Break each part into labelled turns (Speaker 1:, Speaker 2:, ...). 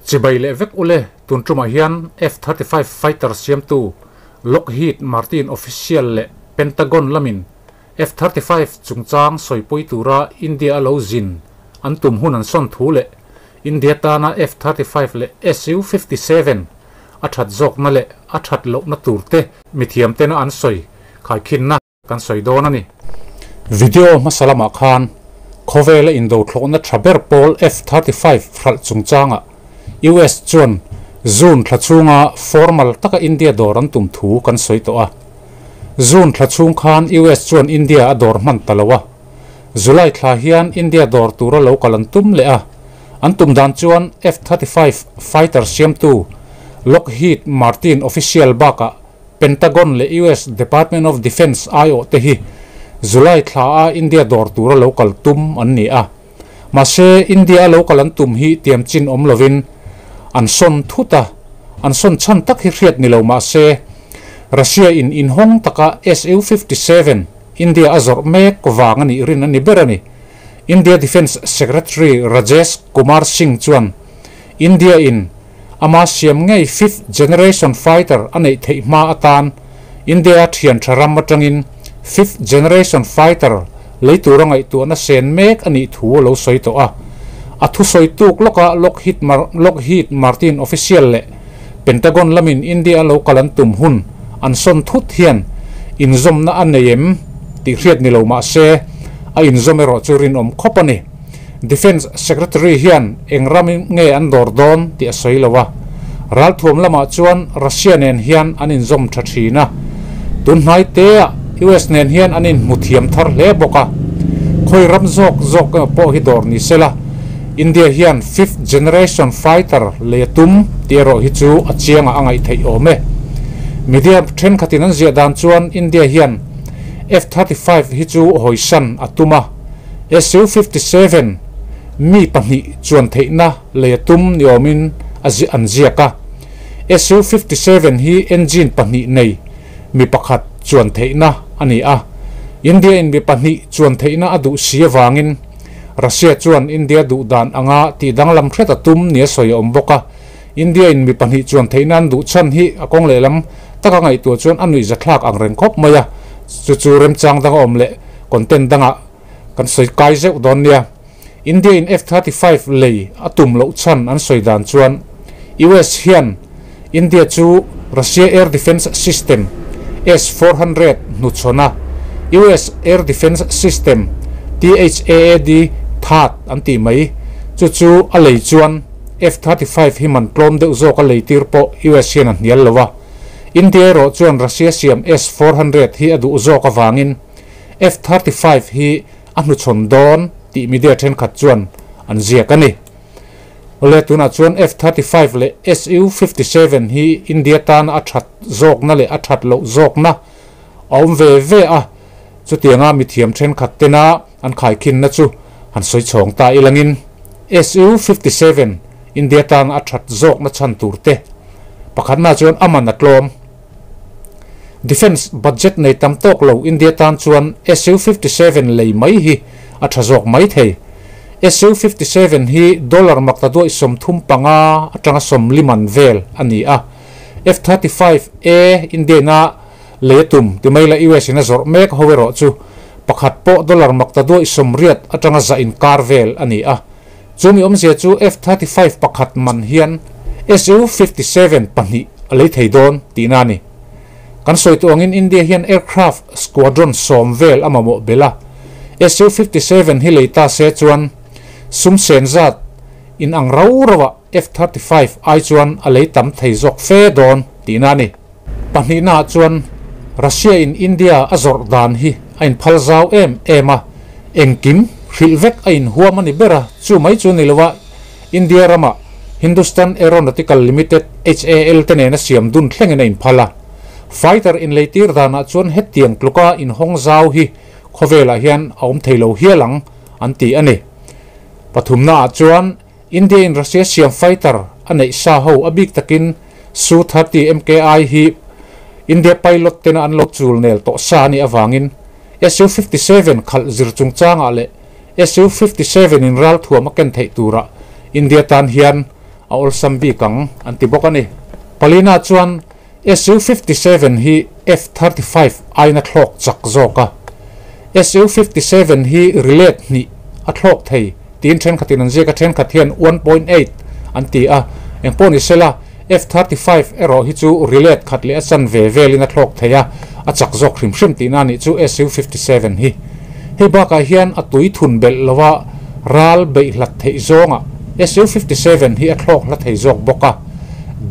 Speaker 1: Chibai leh vek ule tun tumah hian F-35 fighter siamtu Lockheed Martin official leh Pentagon lamin F-35 chungchang sawipui tura India a lo zin an tum hun an sawn thu leh India tana F-35 leh Su-57 a that zawkna leh a that lohna tur te mithiam tena an sawi khaikhinna kan sawi dawn a ni. Video hmasa lamah khan khawvela indo thlawhna tha ber pawl F-35 hralh chungchanga US chuan June thla chhunga formal taka India dawr an tum thu kan sawi tawh a. June thla chhung khan US chuan India a dawr hman ta lo a. July thla hian India dawr tura lo kal an tum leh a. An tum dan chuan F-35 fighter siamtu Lockheed Martin official bakah Pentagon leh US Department of Defence aiawh te hi July thla a India dawr tura lo kal tum an ni a. Mahse, India a lo kal an tum hi tiam chin awm lovin an sawn thut a, an sawn chhan tak hi hriat ni lo mahse, Russia in inhawng taka Su-57 India a zawrh mek vang a nih rin a ni ber a ni. India Defence Secretary Rajesh Kumar Singh chuan India in Ama siam ngei fifth generation fighter a neih theih hma atan India thian tha ram atangin fifth generation fighter lei tura ngaihtuahna sen mek a nih thu a lo sawi tawh a. A thusawi tuk lawka Lockheed Lockheed Martin official leh Pentagon lamin India a lo kal an tum hun an sawn thut hian inzawmna a nei em tih hriat ni lo mah se a inzawm erawh chu rinawm khawp a ni. Defence Secretary hian eng ram nge an dawr dawn tih a sawi lo a, ralthuam lamah chuan Russia nen hian an inzawm tha thin a, tun hnai teah US nen hian an inhmu thiam thar hle bawk a, khawi ram zawk zawk emaw pawh hi dawr ni sela, India hian fifth generation fighter lei a tum tih erawh hi chu a chiangah a ngaih theih awm e. Media thenkhatin an ziah dan chuan India hian F-35 hi chu hawisan a tum a, Su-57 mi pahnih chuan theihna lei a tum ni awmin a an ziak a. Su-57 hi engine pahnih nei mi pakhat chuan theihna a ni a. India in mi pahnih chuan theihna a duh si avangin Russia chuan India duh dan anga tih danglam hret a tum nia sawi a awm bawk a. India in mi pahnih chuan theihna an duh chhan hi a kawng lehlam taka ngaihtuah chuan a nuihzathlak ang reng khawp mai a. Chu chu remchang dang a awm leh content dangah Kan sawi kai zeuh dawn nia. India in F-35 lei a tum loh chhan an sawi dan chuan US hian India chu Russia Air Defence System S-400 hnuchhawn a, US Air Defence System THAAD THAAD an tih mai chu chu a lei chuan F-35 hi man tlawm deuh zawk a lei tir pawh US hian a hnial lo a. India erawh chuan Russia siam S-400 hi a duh zawk avangin F-35 hi a hnuchhawn dawn tih media thenkhat chuan an ziak a ni. Awle, tunah chuan F-35 leh Su-57 hi India tana a that zawkna leh a that loh zawkna a awm ve ve a, chutianga mithiam thenkhat tena an khaikhinna chu han sawi chhawng ta ilangin Su-57 India tana a that zawkna chhan tur te pakhatna chuan a man a tlawm. Defence budget nei tam tawk lo India tan chuan Su-57 lei mai hi a tha zawk mai thei. Su-57 hi dollar makta duaih 35 atanga 40 man vel a ni a. F-35A India ina lei a tum ti mai la US in a zawrh mek ho erawh chu pakhat pawh dollar makta duaih 80 atanga 100 inkar vel a ni a. Chumi awmzia chu F-35 pakhat man hian Su-57 pahnih a lei thei dawn tihna a ni. Kan sawi tawh angin India hian aircraft squadron 10 vel a mamawh belh a, Su-57 hi lei ta se chuan sum sen zat in ang rau rauah F-35 ai chuan a lei tam thei zawk fe dawn tihna a ni. Pahnihnaah chuan Russia in India a zawrh dan hi a inphal zau em em a, engkim hrilh vek a inhuam a ni ber a, chu mai chu ni lova India rama Hindustan Aeronautical Limited, HAL, te nena siam dun thlengin a inphal a. Fighter inleitir danah chuan hetiang tluka inhawng zau hi khawvelah hian a awm thei lo hial ang an ti a ni. Pathumnaah chuan India in Russia siam fighter a neih sa ho a bik takin Su-30 MKI hi India pilot tena an lo chul nel tawh sa a nih avangin Su-57 khalh zir chungchangah leh Su-57 in ralthuam a ken theih turah India tan hian a awlsam bik ang an ti bawk a ni. Palina chuan Su-57 hi F-35 aiin a thlawk chak zawk a, Su-57 hi rilet hnih a thlawk thei tiin thenkhatin an ziak a, thenkhat hian 1.8 an ti a, engpawh ni sela F-35 erawh hi chu rilet khat leh a chanve velin a thlawk thei a, a chak zawk hrim hrim tihna a nih chu Su-57 hi. Hei bakah hian a tui thun belh lova ral beih hlat theih zawngah Su-57 hi a thlawk hla thei zawk bawk a,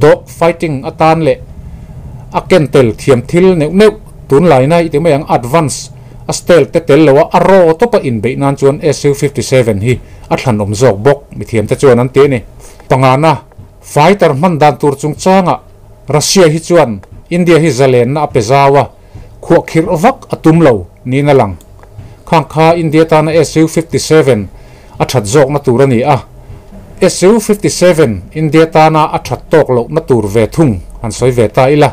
Speaker 1: dog fighting atan leh a ken tel thiam thil neuh neuh tunlaina i ti mai ang advance a style te tel loa a raw tawpa inbeih nan chuan Su-57 hi a thlanawm zawk bawk mithiam te chuan an ti a ni. Pangana fighter hman dan tur chungchangah Russia hi chuan India hi zalenna a pe zau a, khuahkhirh vak a tum lo niin a lang. Khang kha India tana Su-57 a that zawkna tur a ni a, Su-57 India tana a that tawk lohna tur ve thung han sawi ve ta ila.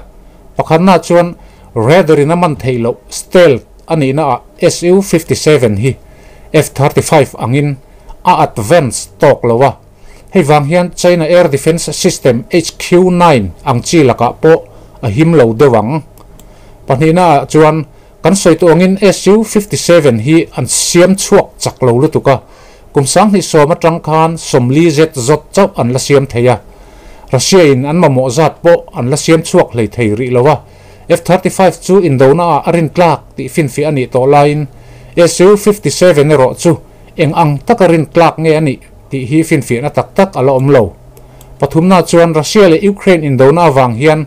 Speaker 1: Pakhatna chuan radar in a man theih loh stealth a nihna ah Su-57 hi F-35 angin a advance tawk lo a, Hei vang hian China Air Defence System HQ-9 ang chi lakah pawh a him lo deuh ang. Pahnihna ah chuan kan sawi tawh angin Su-57 hi an siam chhuak chak lo lutuk a, kum 2010 atang khan 40 zet zawt chauh an la siam thei a. Russia in an mamawh zat pawh an la siam chhuak hlei thei rih lo a, F-35 chu indona ah a rintlak tih finfiah a nih tawh laiin Su-57 erawh chu eng ang taka rintlak nge a nih tih hi finfiahna tak tak a la awm lo. Pathumna chuan Russia leh Ukraine indona avang hian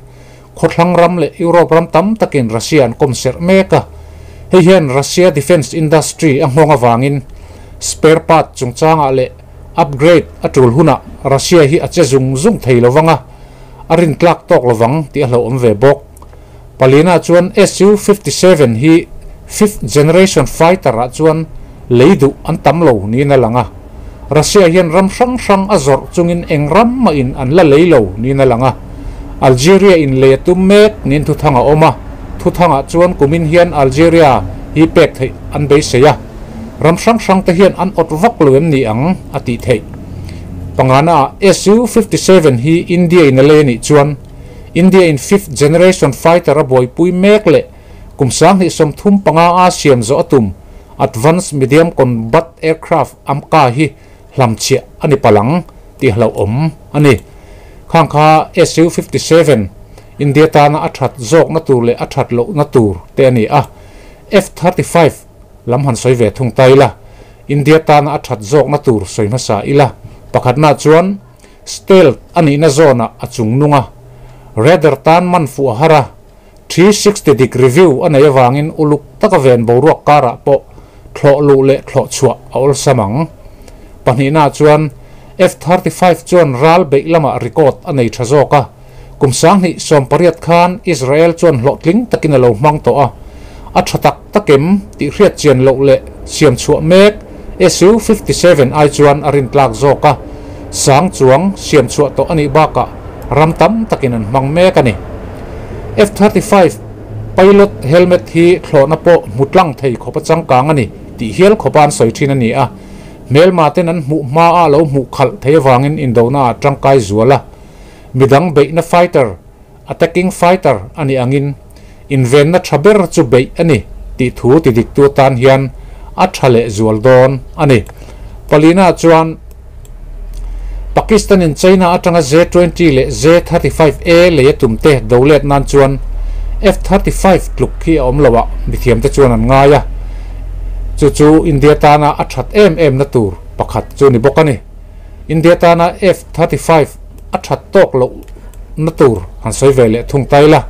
Speaker 1: khawthlang ram leh Europe ram tam takin Russia an kawm serh mek a. Hei hian Russia defence industry a nghawng avangin spare part chungchangah leh upgrade a tul hunah Russia hi a che zung zung thei lovang a, a rintlak tawk lovang tih a hlauhawm ve bawk. Palina chuan Su-57 hi fifth generation fighter ah chuan lei duh an tam lo niin a lang a. Russia hian ram hrang hrang a zawrh chungin eng ram mahin an la lei lo niin a lang a. Algeria in lei a tum mek niin thuthang a awm a, thuthangah chuan kumin hian Algeria hi pek theih an beisei a. Ram hrang hrang te hian an awt vak lo em ni ang a tih theih. Pangana ah Su-57 hi India in a lei a nih chuan India in fifth generation fighter a buaipui mek leh kum 2035 a siam zawh a tum Advanced Medium Combat Aircraft, AMCA, hi hlamchhiah a ni palang tih hlauhawm a ni. Khang kha Su-57 India tana a that zawkna tur leh a that lohna tur te a ni a, F-35 lam han sawi ve thung ta ila, India tana a that zawkna tur sawi hmasa ila, pakhatna chuan, Stealth a nihna zawnah a chung nung a, radar tan man fuh a har a, 360 degree view a nei avangin uluk taka ven boruak karah pawh thlawh luh leh thlawh chhuah a awlsam ang. Pahnihnaah chuan F-35 chuan ral beih lamah record a nei tha zawk a, kum 2018 khan Israel chuan hlawhtling takin a lo hmang tawh a, a tha tak tak em tih hriat chian loh leh siam chhuah mek Su-57 ai chuan a rintlak zawk a, sang chuang siam chhuah tawh a nih bakah ram tam takin an hmang mek a ni. F-35 pilot helmet hi thlawhna pawh hmu tlang thei khawpa changkang a ni tih hial khawpa an sawi thin a ni a, hmelma ten an hmuh hmaa lo hmuh khalh thei avangin indona ah tangkai zual a, midang beihna fighter Attacking fighter a nih angin invenna tha ber chu beih a ni tih thu ti diktu atan hian a tha leh zual dawn a ni. Palina chuan Pakistan in China atanga J-20 leh J-35A lei a tum te do let nan chuan F-35 tluk hi a awm lo ah mithiam te chuan an ngai a, chu chu India tana a that em em na tur pakhat chu ni bawk a ni. India tana F-35 a that tawk loh na tur han sawi ve leh thung ta ila,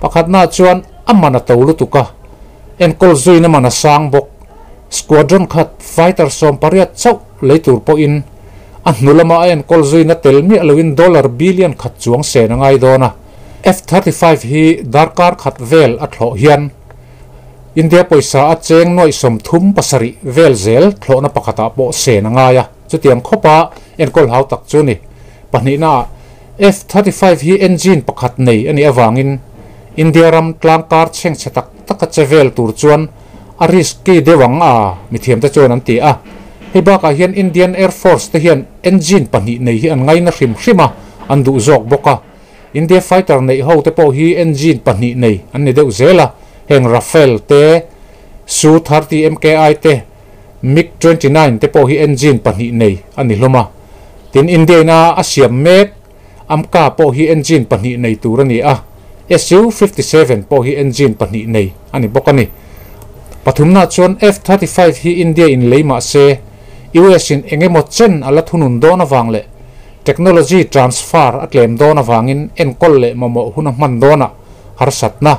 Speaker 1: pakhatna chuan a man a to lutuk a, enkawl zuina man a sang bawk. Squadron khat fighter 18 chauh lei tur pawhin a hnu lama a enkawl zuina tel miah loin dollar billion khat chuang sen a ngai dawn a. F-35 hi darkar khat vel a thlawh hian India pawisa a cheng nuaih 37 vel zel thlawhna pakhatah pawh sen a ngai a. Chutiang khawpa enkawl hau tak chu ni. Pahnihnaah F-35 hi engine pakhat nei a nih avangin India ram tlangkar chhengchhe tak taka che vel tur chuan a risky deuh ang a, mithiamte chuan an ti a. Hei bakah hian Indian Air Force te hian engine pahnih nei hi an ngaina hrim hrim a, an duh zawk bawk a. India fighter neih ho te pawh hi engine pahnih nei an ni deuh zel a, heng Rafale te, Su 30 MKI te, MiG 29 te pawh hi engine pahnih nei a ni hlawm a. Tin, India ina a siam mek AMCA pawh hi engine pahnih nei tur a ni a, Su 57 pawh hi engine pahnih nei a ni bawk a ni. Pathumna chuan F 35 hi India in lei mah se, US in eng emaw chen a la thunun dawn avang leh technology transfer a tlem dawn avangin enkawl leh mamawh hun a hman dawnah harsatna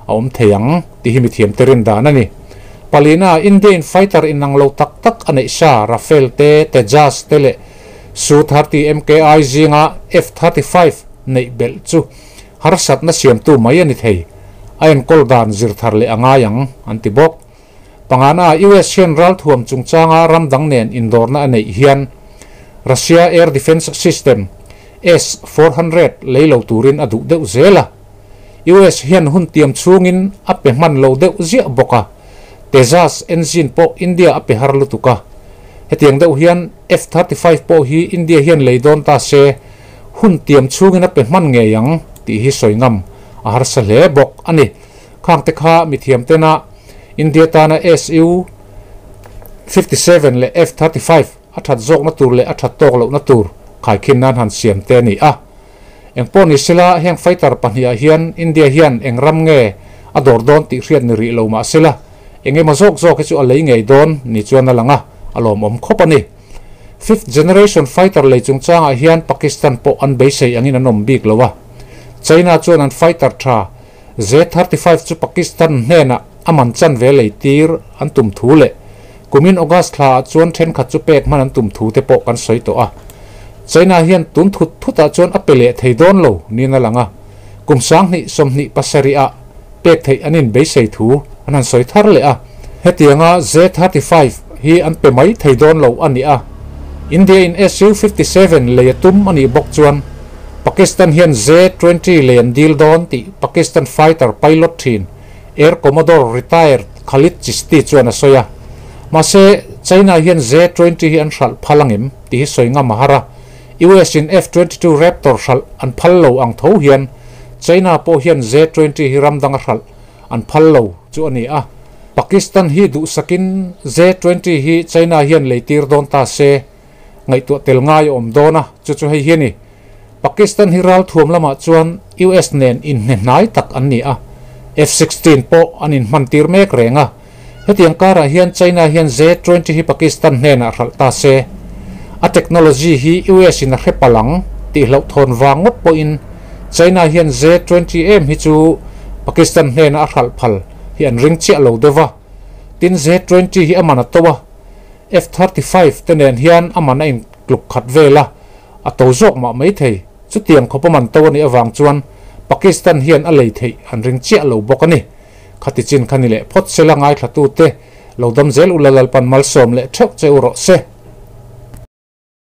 Speaker 1: a awm thei ang tih hi mithiamte rin dan a ni. Palina, India in fighter inang lo tak tak a neih sa Rafale te, Tejas te leh Su 30 MKI zinga F 35 neih belh chu harsatna siamtu mai a ni thei. A enkawl dan zir thar leh a ngai ang, an ti bawk. Pangana, US hian ralthuam chungchanga ram dang nen indawrna a neih hian Russia air defence system S 400 lei lo turin a duh deuh zel a. US hian hun tiam chhungin a pe hman lo deuh ziah bawk a, Tejas engine pawh India a pe har lutuk a. Hetiang deuh hian F 35 pawh hi India hian lei dawn ta se hun tiam chhungin a pe hman ngei ang tih hi sawi ngam a harsa hle bawk a ni. Khangte kha mithiam tena India tana Su 57 leh F 35 a that zawkna tur leh a that tawk lohna tur khaikhin nan han siam te a ni a. Engpawh ni sela heng fighter pahnihah hian India hian eng ram nge a dawr dawn tih hriat ni rih lo mah sela eng emaw zawk zawk hi chu a lei ngei dawn ni chuan a lang a, a lawmawm khawp a ni. Fifth generation fighter lei chungchangah hian Pakistan pawh an beisei angin an awm bik lo a. China chuan an fighter tha J-35 chu Pakistan hnenah a man chan ve lei tir an tum thu leh kumin August thlaah chuan thenkhat chu pek hman an tum thu te pawh kan sawi tawh a. China hian tun thut thutah chuan a pe leh thei dawn lo niin a lang a, kum 2027 ah pek theih an inbeisei thu an han sawi thar leh a. Hetianga J-35 hi an pe mai thei dawn lo a ni a, India in Su-57 lei a tum a nih bawk chuan Pakistan hian J-20 lei an dil dawn tih Pakistan fighter pilot thin Air Commodore retired Khalid Chishti chuan a sawi a. Mahse, China hian J-20 hi an hralh phal angem tih hi sawi ngam a har a. US in F-22 Raptor hralh an phal lo ang tho hian China pawh hian J-20 hi ram danga hralh an phal lo chu a ni a. Pakistan hi duhsakin J-20 hi China hian leitir dawn ta se ngaihtuah tel ngai a awm dawn a, chu chu hei hi a ni. Pakistan hi ralthuam lamah chuan US nen inhne hnai tak an ni a, F-16 pawh an inhmantir mek reng a. Hetiang karah hian China hian J-20 hi Pakistan hnenah hralh ta se, a technology hi US in a hre palh ang tih hlauhthawn vang ngawt pawhin China hian J-20 em hi chu Pakistan hnena a hralh phal hi an ring chiah lo deuh va. Tin, J-20 hi a man a to a, F-35 te nen hian a man a intluk khat vel a, a to zawk mah mai thei. Chutiang khawp a man to a nih avang chuan Pakistan hian a lei theih an ring chiah lo bawk a ni. Khati chin kha ni leh phawt sela ngaithlatute lo dam zel ula Lalpan malsawm leh theuh che u rawh se.